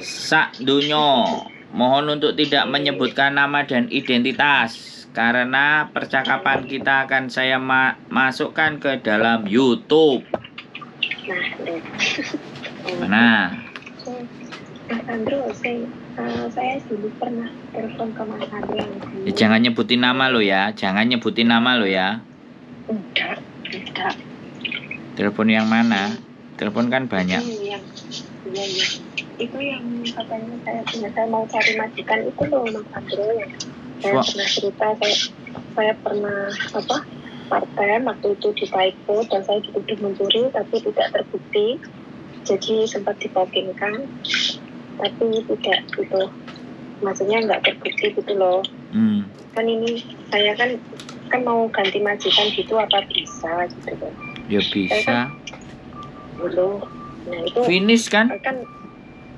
Sak dunyo, mohon untuk tidak menyebutkan nama dan identitas karena percakapan kita akan saya masukkan ke dalam YouTube. Nah, lho. Mana? Mas Andro, saya dulu pernah telepon ke Mas Andro yang dulu. Ya, jangan nyebutin nama lo ya, jangan nyebutin nama lo ya. Enggak, enggak. Telepon yang mana? Telepon kan banyak. Itu yang, iya, iya. Itu yang katanya saya mau cari majikan itu loh, Mas Andro, yang saya pernah cerita, saya pernah part time waktu itu di Taiko dan saya dituduh mencuri tapi tidak terbukti. Jadi sempat dipokingkan tapi tidak gitu, maksudnya nggak terbukti gitu loh. Kan ini saya kan mau ganti majikan gitu, apa bisa gitu kan? Ya bisa. Kan, belum. Nah itu finish kan? Kan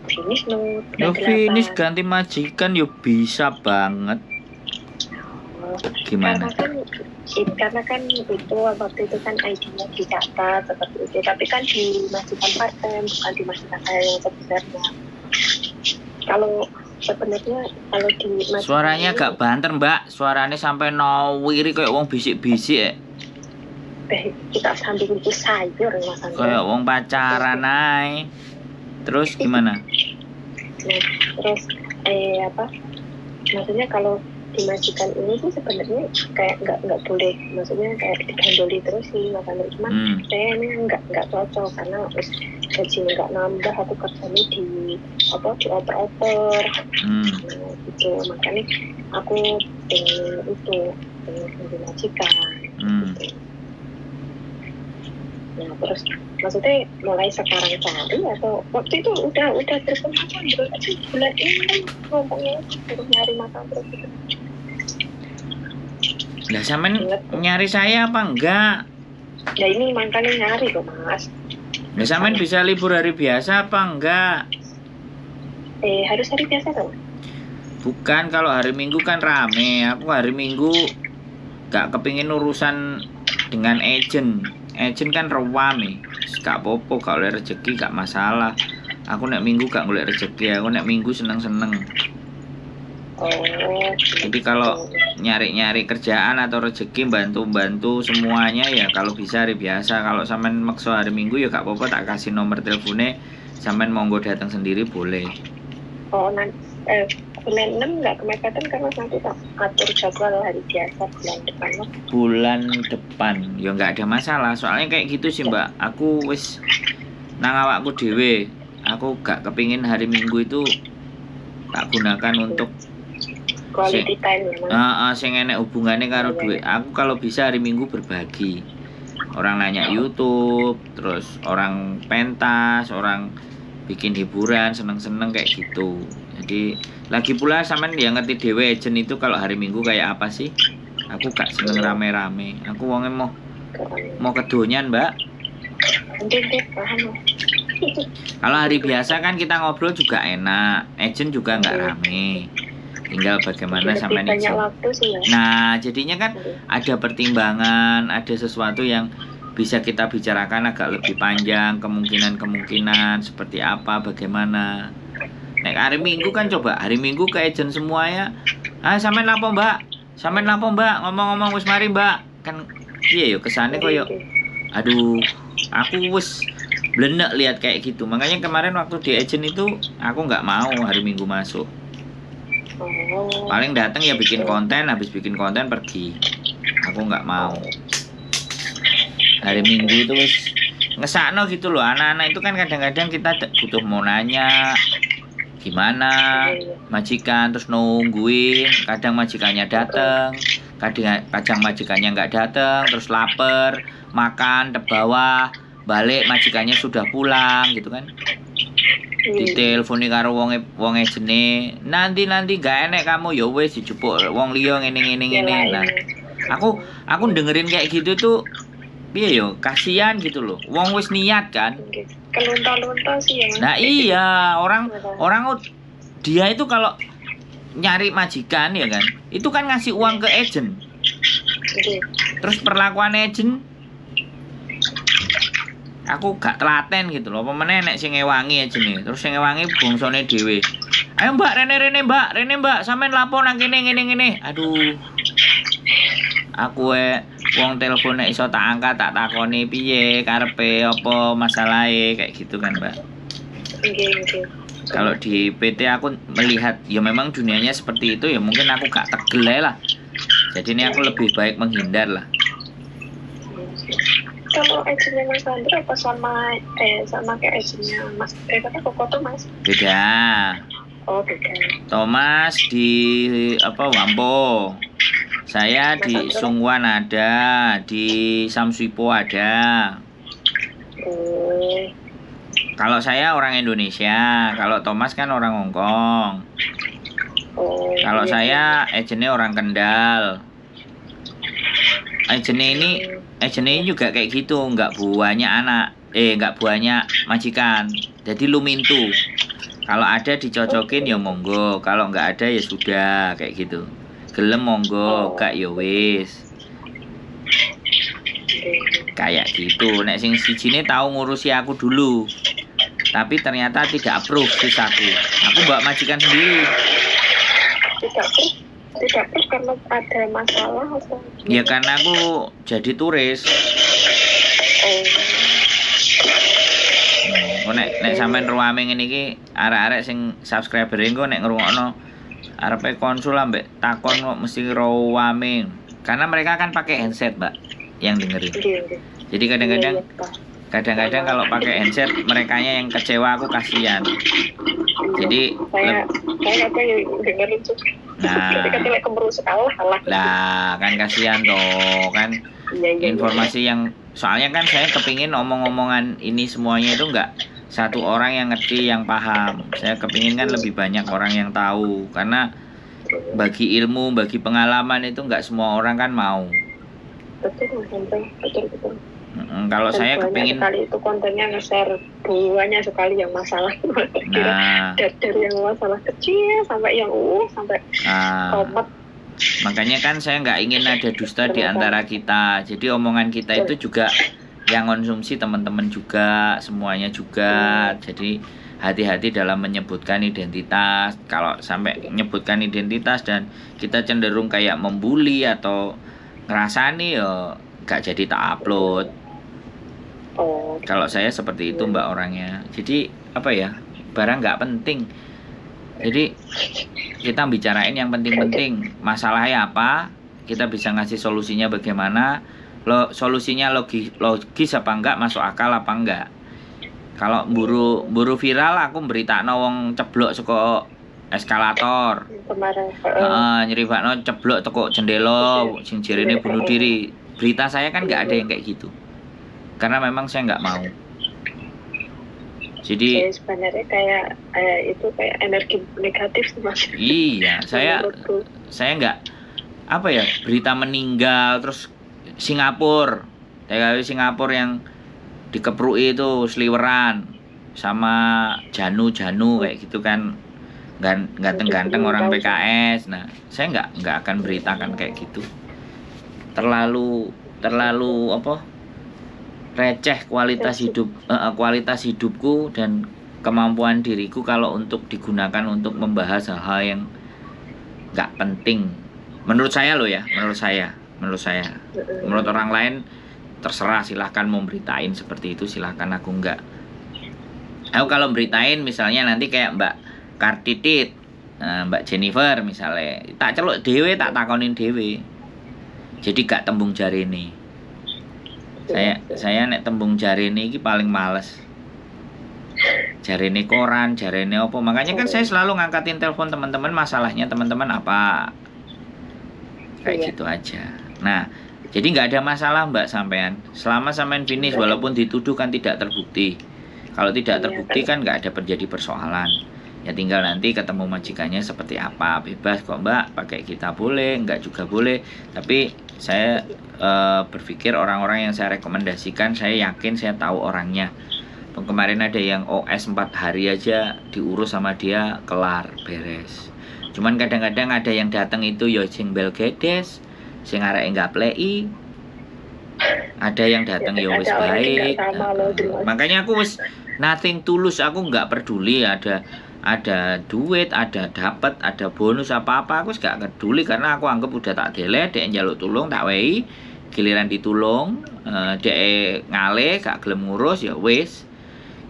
finish no. No finish ganti majikan ya bisa banget. Gimana? Karena kan itu waktu itu kan ID-nya dicatat seperti itu, tapi kan di majikan part time, bukan di majikan saya yang sebenarnya. Kalau sebenarnya kalau di majikan suaranya ini, agak banter mbak, suaranya sampai nawiri kayak wong bisik-bisik ya. Kita sambil bikin sayur Mas Andro. Kayak wong pacaran ae. Terus gimana? Nah, terus maksudnya kalau di majikan ini sih sebenarnya kayak nggak boleh, maksudnya kayak digandoli terus sih Mas Andro. Cuman saya ini nggak cocok karena gajinya nggak nambah, aku kerjanya di dioper-oper. Nah, gitu. Makanya aku pengen itu, pengen ganti majikan. Gitu. Nah terus maksudnya mulai sekarang cari atau waktu itu udah telepon Mas Andro aja bulan ini kan ngomongnya suruh nyari Mas Andro gitu. Lah sampean nyari saya apa enggak? Ya ini makanya nyari kok Mas. Lah sampean bisa libur hari biasa apa enggak? Harus hari biasa dong. Bukan, kalau hari Minggu kan rame. Aku hari Minggu gak kepingin urusan dengan agent. Agent kan rame, gak popo, gak oleh rezeki, gak masalah. Aku nek Minggu gak golek rezeki, aku nek Minggu seneng-seneng. Oh, jadi kalau nyari-nyari kerjaan atau rezeki bantu-bantu semuanya ya kalau bisa hari biasa. Kalau sampean maksa hari Minggu ya gak apa-apa, tak kasih nomor teleponnya, sampean monggo datang sendiri boleh. Oh, nanti bulan 6 nggak kemepetan kan Mas, nanti tak atur jadwal hari biasa bulan depan. Bulan depan ya nggak ada masalah, soalnya kayak gitu sih Mbak. Aku wis nang awakku dhewe, aku gak kepingin hari Minggu itu tak gunakan untuk quality time ya Mas. Sing enek hubungannya karo duit. Aku kalau bisa hari Minggu berbagi. Orang nanya YouTube, terus orang pentas, orang bikin hiburan, seneng-seneng kayak gitu. Jadi lagi pula sampean ya ngerti dhewe agent itu kalau hari Minggu kayak apa sih? Aku gak seneng rame-rame. Aku wonge mau kedonyan, Mbak. Kalau hari biasa kan kita ngobrol juga enak, agent juga nggak rame. Tinggal bagaimana sampean banyak waktu sih ya. Nah, jadinya kan ada pertimbangan, ada sesuatu yang bisa kita bicarakan agak lebih panjang, kemungkinan-kemungkinan seperti apa, bagaimana. Nek hari Minggu kan coba, hari Minggu ke agent semuanya. Ah, sampean lapo, Mbak? Sampean lapo, Mbak? Ngomong-ngomong wis mari, Mbak. Kan iya yo kesane koyo aduh, aku wis blenek lihat kayak gitu. Makanya kemarin waktu di agent itu aku nggak mau hari Minggu masuk. Paling datang ya bikin konten, habis bikin konten pergi. Aku nggak mau. Hari Minggu itu wis ngesakno gitu loh. Anak-anak itu kan kadang-kadang kita butuh mau nanya gimana majikan, terus nungguin, kadang majikannya datang, kadang majikannya nggak datang, terus lapar, makan ke bawah, balik majikannya sudah pulang gitu kan. Ditelponi karo wong ejene, nanti gak enek kamu ya wis dijupuk wong liya ngene. Nah, aku dengerin kayak gitu tuh piye yo, kasihan gitu loh. Wong wis niat kan. Kelunta-lunta sih ya. Nah iya, orang dia itu kalau nyari majikan ya kan, itu kan ngasih uang ke agent. Terus perlakuan agent Aku gak telaten gitu loh. Apa meneh nek sing ngewangi aja nih. Terus sing ngewangi bangsane dhewe. Ayo Mbak, rene Mbak, rene Mbak, sampean lapo nang kene ngene ngene. Aduh. Aku wong telepon nek iso tak angkat tak takoni piye karepe apa masalahe kayak gitu kan, Mbak. Nggih, nggih. Kalau di PT aku melihat ya memang dunianya seperti itu ya, mungkin aku gak tegel ae lah. Jadi ini aku lebih baik menghindar lah. Kalau agentnya Mas Andro apa sama sama kayak agentnya Mas kata Koko tuh Mas? Beda. Oh, beda. Thomas di apa Wampo. Saya Mas di Andro? Sungwan ada, di Samsuipo ada. Oh. Kalau saya orang Indonesia, kalau Thomas kan orang Hong Kong. Oh. Kalau iya, saya agentnya orang Kendal. Agentnya ini agentnya ini juga kayak gitu, nggak banyak anak, nggak banyak majikan. Jadi lumintu. Kalau ada dicocokin ya monggo, kalau nggak ada ya sudah kayak gitu. Gelem monggo, Oh. gak ya wis. Nggih. Kayak gitu. Nek sing sijine tahu ngurusi aku dulu. Tapi ternyata tidak approve visaku. Aku mbak majikan sendiri. Tidak approve karena ada masalah atau gimana? Ya karena aku jadi turis. Oh. Kok nek sampean ruame ngene iki arek-arek sing subscriber engko nek ngrungokno arepe konsul ambek takon kok mesti ruame. Karena mereka kan pakai handset, Mbak, yang dengerin. Nggih, nggih. Jadi kadang-kadang Iya, iya, Pak. kadang-kadang kalau pakai handset merekanya yang kecewa, aku kasihan. Jadi saya kadang yang dengerin juga. Nah. Ketika lek kemerusuk alah alah. Lah, kan kasihan toh, kan Iya, iya, iya. informasi yang soalnya kan saya kepingin omong-omongan ini semuanya itu enggak satu orang yang ngerti, yang paham. Saya kepingin kan lebih banyak orang yang tahu, karena bagi ilmu, bagi pengalaman itu enggak semua orang kan mau. Betul, Mas Andro. Betul, betul. Kalau Dan saya banyak kepingin sekali itu kontennya nge-share banyak sekali yang masalah. Nah, dari yang masalah kecil sampai yang sampai nah, komet. Makanya kan saya nggak ingin ada dusta di antara kita. Jadi omongan kita itu juga yang konsumsi teman-teman juga, semuanya juga. Jadi hati-hati dalam menyebutkan identitas. Kalau sampai menyebutkan identitas dan kita cenderung kayak membuli atau ngerasani ya nggak jadi tak upload. Oh. Kalau saya seperti itu Mbak orangnya. Jadi apa ya, barang nggak penting. Jadi kita bicarain yang penting-penting. Masalahnya apa, kita bisa ngasih solusinya bagaimana. Solusinya logis apa enggak, masuk akal apa enggak. Kalau buru viral aku beritakno wong ceblok saka eskalator. Kemarin. Heeh, nyeritakno ceblok teko jendela sing jarene bunuh diri. Berita saya kan enggak ada yang kayak gitu. Karena memang saya nggak mau. Jadi saya sebenarnya kayak itu kayak energi negatif sih Mas. Iya, saya nggak apa ya, berita meninggal terus Singapura, TKW Singapura yang dikeprui itu seliweran sama janu-janu kayak gitu kan, ganteng-ganteng orang PKS. Nah, saya nggak akan beritakan kayak gitu. Terlalu apa? Receh kualitas hidup, kualitas hidupku dan kemampuan diriku kalau untuk digunakan untuk membahas hal-hal yang nggak penting. Menurut saya loh ya, menurut saya. Menurut orang lain terserah, silahkan mau beritain seperti itu, silahkan, aku nggak. Aku kalau beritain misalnya nanti kayak Mbak Kartitit, Mbak Jennifer misalnya, tak celuk dewe, tak takonin dewe. Jadi gak tembung jari ini. Saya nek tembung jarene iki paling males. Jarene koran, jarene opo. Makanya kan saya selalu ngangkatin telepon teman-teman, masalahnya teman-teman apa. Kayak gitu aja. Nah, jadi nggak ada masalah Mbak sampean. Selama sampean finish, walaupun dituduh kan tidak terbukti. Kalau tidak terbukti kan nggak ada terjadi persoalan. Ya tinggal nanti ketemu majikannya seperti apa. Bebas kok Mbak, pakai kita boleh, nggak juga boleh. Tapi saya berpikir orang-orang yang saya rekomendasikan, saya yakin saya tahu orangnya. Kemarin ada yang OS 4 hari aja diurus sama dia, kelar, beres. Cuman kadang-kadang ada yang datang itu ya sing belgedes, sing areke nggak plei. Ada yang datang ya wis baik. Sama loh, makanya aku wis nothing tulus, aku nggak peduli ada duit, ada dapat, ada bonus apa-apa, aku gak peduli karena aku anggap udah tak deleh, dhek njaluk tulung tak wehi, giliran ditulung, dhek ngale gak gelem ngurus ya wis.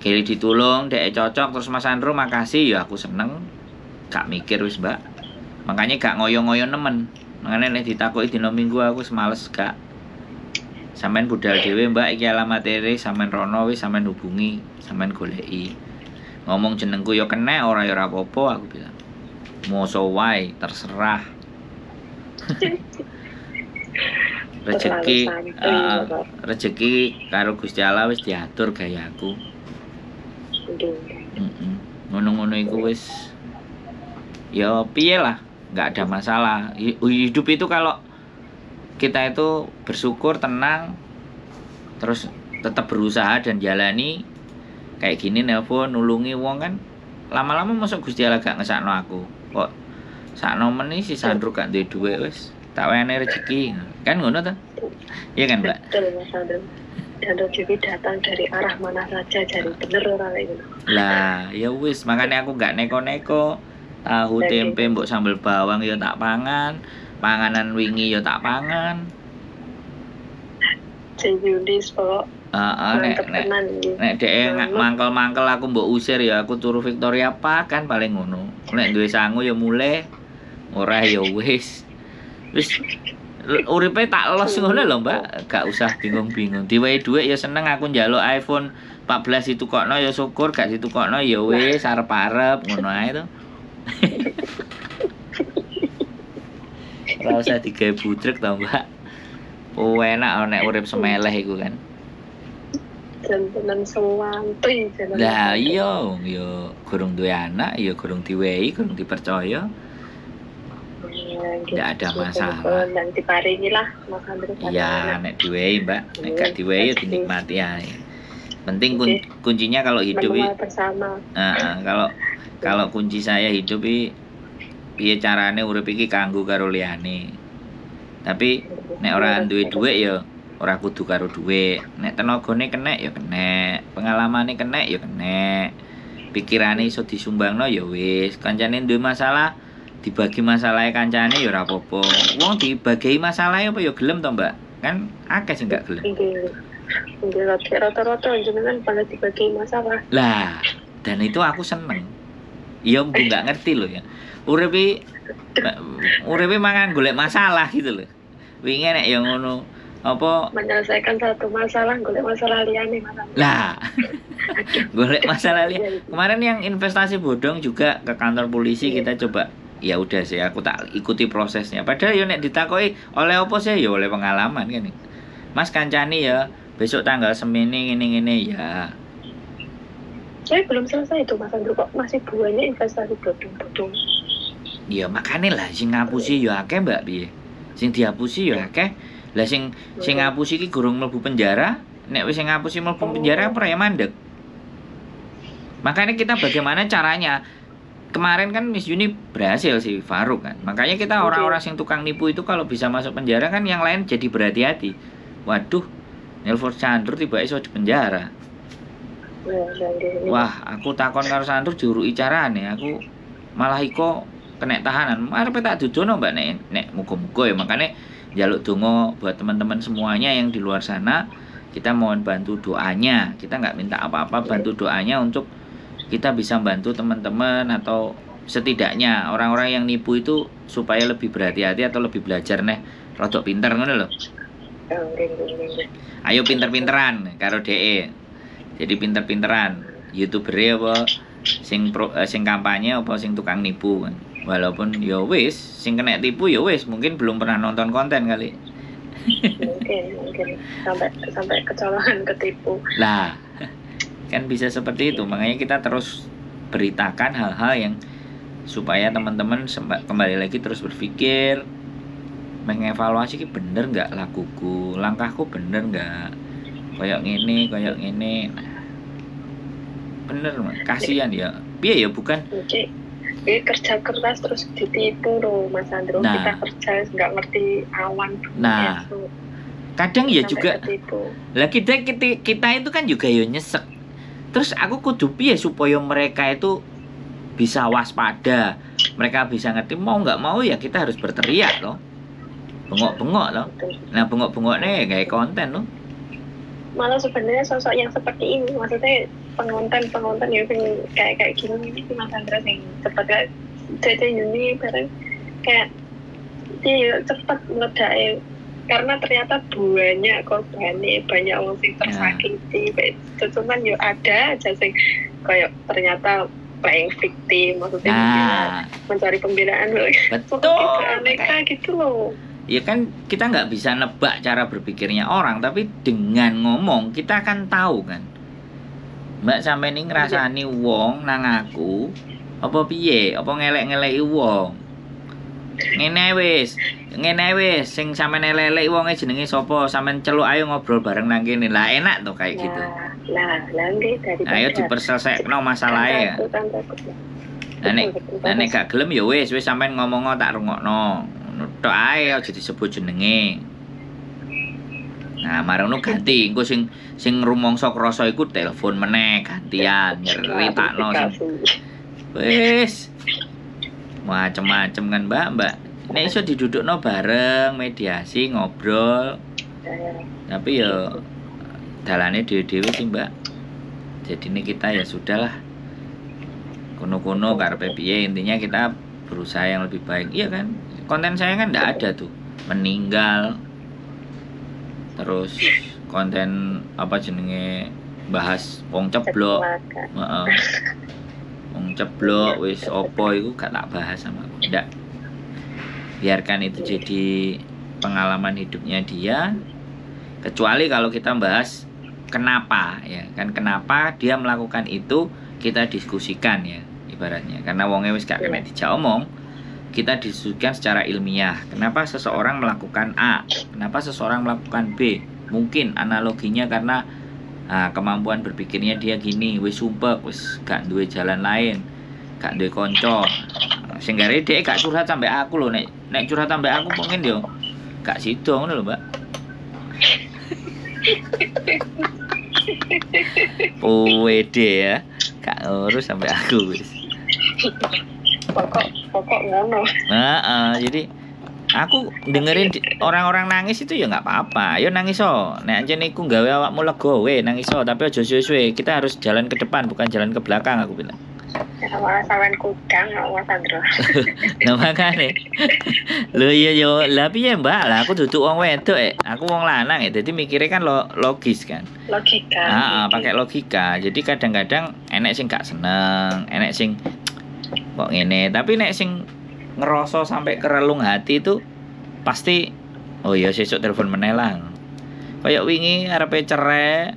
Giliran ditulung, dhek cocok terus Mas Andro makasih ya aku seneng. Gak mikir wis, Mbak. Makanya gak ngoyo-ngoyo nemen. Makanya nek ditakoki dina Minggu aku wis males gak. Sampeyan budal dhewe, Mbak, iki alamate sampeyan rono wis sampeyan hubungi, sampeyan goleki. Ngomong jenengku ya kena, ora ya ora apa-apa aku bilang. Moso wae, terserah. Rezeki rezeki karo Gusti Allah wis diatur gayaku. Ngono-ngono iku wis ya piye lah, nggak ada masalah. Hidup itu kalau kita itu bersyukur, tenang, terus tetap berusaha dan jalani kayak gini, nelpon, nulungi wong kan lama-lama masuk Gusti Allah gak ngesakno aku. Kok sakno meni si Sandro gak duwe dhuwit wis tak wene rezeki. Kan ngono ta? Iya kan, Mbak? Betul, Mas Sandro. Dan rezeki datang dari arah mana saja, jari bener ora kayak gitu. Lah, ya wis, makanya aku gak neko-neko. Tahu tempe mbok sambel bawang ya tak pangan, panganan wingi ya tak pangan. Jeyulis kok. Nek dhek mangkel-mangkel aku mbok usir ya aku turu Victoria Park kan paling ngono. Nek duwe sangu ya mulih, ora ya wis. Wis uripe tak los ngono lho, Mbak. Gak usah bingung-bingung. Diwehi dhuwit ya seneng aku njaluk iPhone 14 ditukokno ya syukur, gak ditukokno ya wis arep-arep ngono ae to. Ora usah digawe budrek to, Mbak. Oh, enak nek urip semeleh iku kan. Jenengan sewanti jenengan. Lah iya, ya gurung duwe anak, ya gurung diwehi, gurung dipercaya. Nggak ada masalah. Nang diparingi lah Mas Andro. Iya, nek diwehi, Mbak. Nek gak diwehi ya dinikmati ae. Penting kuncinya kalau hidup bersama. Kalau kunci saya hidup iki piye carane urip iki kanggo karo liyane. Tapi nek ora duwe dhuwit ya ora kudu karo dhuwit. Nek tenagane kenek ya kenek, pengalamane kenek ya kenek. Pikirane iso disumbangno ya wis. Kancane duwe masalah dibagi masalahe kancane ya ora apa-apa. Wong dibagi masalahe apa ya gelem to, Mbak? Kan akeh sing gak gelem. Nggih, rata-rata jenengan pada dibagi masalah. Lah, dan itu aku seneng. Iya, mbok gak ngerti loh ya. Uripe mangan golek masalah gitu loh. Wingi nek ya ngono. Apa menyelesaikan satu masalah golek masalah liyane masalah. Lah. Golek masalah liya. Kemarin yang investasi bodong juga ke kantor polisi kita coba. Ya udah sih aku tak ikuti prosesnya. Padahal ya nek ditakoki oleh apa sih ya oleh pengalaman kan. Mas kancani ya besok tanggal semene ngene-ngene ya. Saya belum selesai itu Mas Andro, kok masih banyak investasi bodong-bodong. Ya makane lah sing ngapusi ya akeh, Mbak, piye. Sing dihapusi ya akeh. Lah sing ngapusi iki gurung mlebu penjara, nek wis sing ngapusi mlebu penjara apa ya mandek. Makanya kita bagaimana caranya? Kemarin kan Miss Yuni berhasil si Faruk kan. Makanya kita orang-orang sing tukang nipu itu kalau bisa masuk penjara kan yang lain jadi berhati-hati. Waduh, nelpon Sandro tiba iso di penjara. Wah, aku takon karo Sandro juruki carane, aku malah iko kena tahanan. Arepe tak dudono, Mbak, nek muga-muga ya. Makanya njaluk donga buat teman-teman semuanya yang di luar sana, kita mohon bantu doanya. Kita nggak minta apa-apa, bantu doanya untuk kita bisa bantu teman-teman atau setidaknya orang-orang yang nipu itu supaya lebih berhati-hati atau lebih belajar neh, rodok pinter ngono lho. Ayo pinter-pinteran karo DE. Jadi pinter-pinteran, YouTuber apa sing sing kampanye apa sing tukang nipu kan. Walaupun ya wis, sing kena tipu ya wis, mungkin belum pernah nonton konten kali. Mungkin sampai kecolongan ketipu. Lah, kan bisa seperti itu. Makanya kita terus beritakan hal-hal yang supaya teman-teman kembali lagi terus berpikir, mengevaluasi ki bener nggak lakuku, langkahku bener nggak, koyok ngene. Nah, bener, kasihan ya. Piye ya bukan? Oke. Kerja keras terus ditipu loh Mas Andro. Nah, kita kerja nggak ngerti awan. Nah, Kadang ya Sampai juga ketipu. lah kita, kita kita itu kan juga ya nyesek. Terus aku kudu piye supaya mereka itu bisa waspada, mereka bisa ngerti, mau nggak mau ya kita harus berteriak loh, bengok-bengok loh. Nah, bengok-bengoknya kayak konten loh. Malah sebenarnya sosok yang seperti ini, maksudnya pengonten-pengonten yang kayak kayak gini ini sih, Mas Andra, yang cepet kayak Cece ini bareng kayak dia cepet meledak karena ternyata banyak korbannya, banyak orang sing tersakiti, ya. Cuman yo ada aja sing kayak ternyata playing victim, maksudnya nah, mencari pembelaan. Betul. Aneka gitu loh. Ya kan kita nggak bisa nebak cara berpikirnya orang, tapi dengan ngomong kita akan tahu kan. Mbak sampe ini ngrasani wong nang aku apa piye, apa ngelek-ngeleki wong. Ngene wis, sing sampean elek-eleki wonge jenenge sapa, sampean celuk ayo ngobrol bareng nang kene. Lah enak tuh kayak gitu. Lah, lah nggih daripada ayo diperselesaikan masalahnya. Lah nek gak gelem ya wis, wis sampean ngomong tak rungokno. Ngono tok ae, aja disebut jenenge. Nah, marono ganti, engko sing sing rumangsa krasa iku telepon meneh gantian nyeritakno sing wis macem-macem kan, Mbak, Mbak. Nek iso didudukno bareng, mediasi, ngobrol. Tapi ya dalane dhewe-dhewe sih, Mbak. Jadi ini kita ya sudahlah. Kono-kono karepe piye, intinya kita berusaha yang lebih baik. Iya kan? Konten saya kan ndak ada tuh. Meninggal. Terus konten apa jenenge bahas wong ceblok. Heeh. Wong ceblok wis opo iku gak tak bahas sama aku. Ndak. Biarkan itu jadi pengalaman hidupnya dia. Kecuali kalau kita bahas kenapa ya kan, kenapa dia melakukan itu kita diskusikan ya ibaratnya. Karena wonge wis gak kena dijak omong, kita diskusikan secara ilmiah. Kenapa seseorang melakukan A? Kenapa seseorang melakukan B? Mungkin analoginya karena kemampuan berpikirnya dia gini, wis sumpek, wis gak duwe jalan lain, gak duwe konco. Sing gare dhek gak curhat sampe aku lho, nek nek curhat sampe aku mungkin yo gak sido ngono lho, Mbak. Pwede ya, gak ngurus sampe aku wis. Pokok ngono. Heeh, jadi aku dengerin orang-orang nangis itu ya nggak apa-apa. Ayo nangis so. Nek ancen iku gawe awakmu lega we nangis so, tapi aja suwe-suwe. Kita harus jalan ke depan bukan jalan ke belakang, aku bilang. Ya malah sampean kudang Mas Andro. Nah makane. Lho iya yo, lah piye Mbak? Lah aku duduk wong wedok aku wong lanang dadi mikirnya kan logis kan. Logika. Heeh, pakai logika. Jadi kadang-kadang enek sing gak seneng, enek sing kok ngene, tapi nek sing ngerasa sampai kerelung hati itu pasti oh iya sesuk telepon menelang. Kayak wingi arepe cerai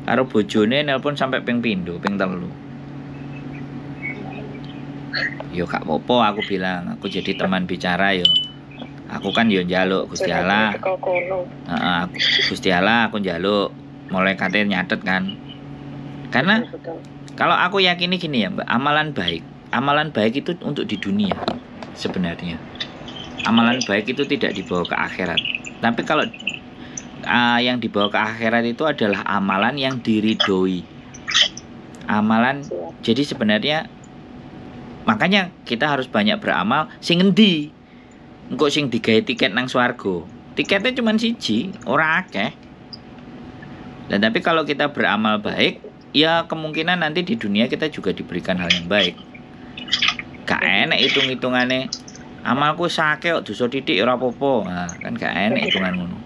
karo bojone nelpon sampai ping pindho, ping 3. Yo gak apa-apa aku bilang, aku jadi teman bicara yo. Aku kan yo njaluk Gusti Allah. Heeh, Gusti Allah aku njaluk malaikate nyatet kan. Karena kalau aku yakini gini ya Mbak, amalan baik itu untuk di dunia sebenarnya. Amalan baik itu tidak dibawa ke akhirat. Tapi kalau yang dibawa ke akhirat itu adalah amalan yang diridhoi. Amalan, jadi sebenarnya makanya kita harus banyak beramal sing ngendi. Engko sing digawe tiket nang swarga. Tiketnya cuma siji, ora akeh. Dan tapi kalau kita beramal baik, ya kemungkinan nanti di dunia kita juga diberikan hal yang baik. Gak enek hitung-hitungane. Amalku sake kok dosa titik ora apa-apa. Nah, kan gak enek hitungan ngono.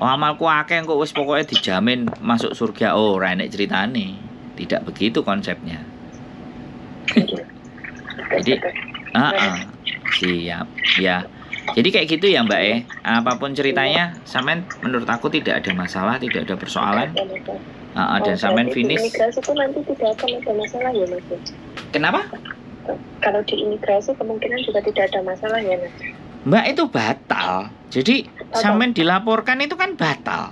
Oh, amalku akeh kok wis pokoke dijamin masuk surga. Oh, ora enek ceritane. Tidak begitu konsepnya. Jadi siap ya. Jadi kayak gitu ya Mbak Apapun ceritanya, sampean menurut aku tidak ada masalah, tidak ada persoalan. Dan sampean finish. Imigrasi itu nanti tidak akan ada masalah ya Mas. Kenapa? Kalau di imigrasi kemungkinan juga tidak ada masalah ya Mas. Mbak itu batal. Jadi sampean dilaporkan itu kan batal.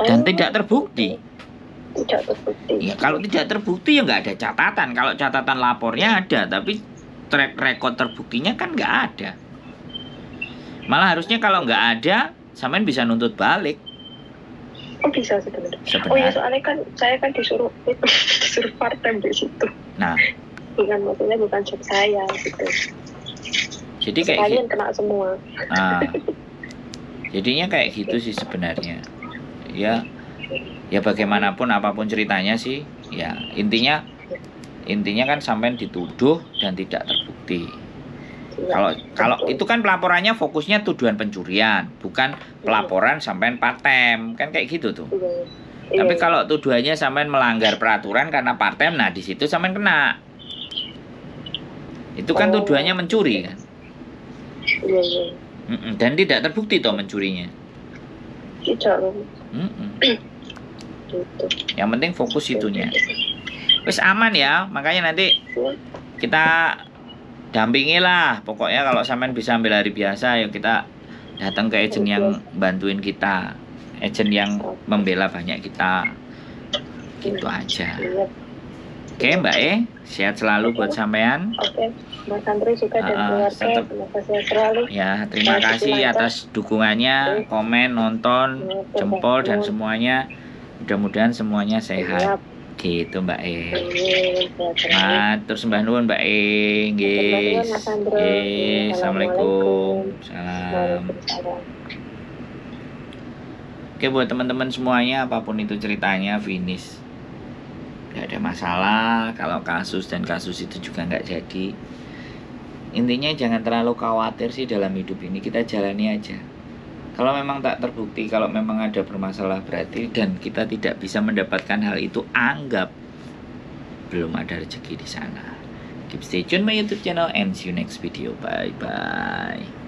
Dan tidak terbukti. Tidak terbukti. Ya, kalau tidak terbukti ya nggak ada catatan. Kalau catatan lapornya ada, tapi track record terbuktinya kan nggak ada. Malah harusnya kalau nggak ada, sampean bisa nuntut balik. Oh bisa sebenarnya. Oh iya, Sebenarnya. Soalnya kan saya kan disuruh disuruh part time di situ. Nah, Bukan, maksudnya bukan job saya gitu. Jadi kayak Sekalian kena semua. Ah, jadinya kayak gitu sih sebenarnya. Ya, ya bagaimanapun apapun ceritanya sih, ya intinya intinya kan sampean dituduh dan tidak terbukti. Iya, Kalau kalau betul. itu kan pelaporannya fokusnya tuduhan pencurian, bukan pelaporan sampean part time, kan kayak gitu tuh. Iya. Tapi Iya. kalau tuduhannya sampean melanggar peraturan karena part time, nah di situ sampean kena. Itu kan Oh. tuduhannya mencuri kan. Iya. Dan tidak terbukti toh mencurinya. Tidak. Mm-mm. Gitu. Yang penting fokus itunya. Wis aman ya, makanya nanti Iya. kita dampingi lah. Pokoknya kalau sampean bisa ambil hari biasa, ya kita datang ke agent yang bantuin kita, agent yang membela banyak kita. Gitu aja. Iya. Oke Mbak E, sehat selalu buat sampean. Oke, Mas Andri juga dan Ah, keluarga, tetap. semoga sehat selalu. Ya, terima Terima kasih kasih. Atas dukungannya, komen, nonton, jempol dan semuanya. Mudah-mudahan semuanya sehat. Siap. Gitu Mbak E. Amin. Sehat selalu. Matur sembah nuwun Mbak E. Nggih. Matur nuwun, Mas Andro. Nggih, Assalamualaikum. Salam. Waalaikumsalam. Oke buat teman-teman semuanya, apapun itu ceritanya, finish. Gak ada masalah kalau kasus dan kasus itu juga nggak jadi. Intinya jangan terlalu khawatir sih dalam hidup ini, kita jalani aja. Kalau memang tak terbukti, kalau memang ada bermasalah berarti dan kita tidak bisa mendapatkan hal itu, anggap belum ada rezeki di sana. Keep stay tune my YouTube channel and see you next video. Bye bye.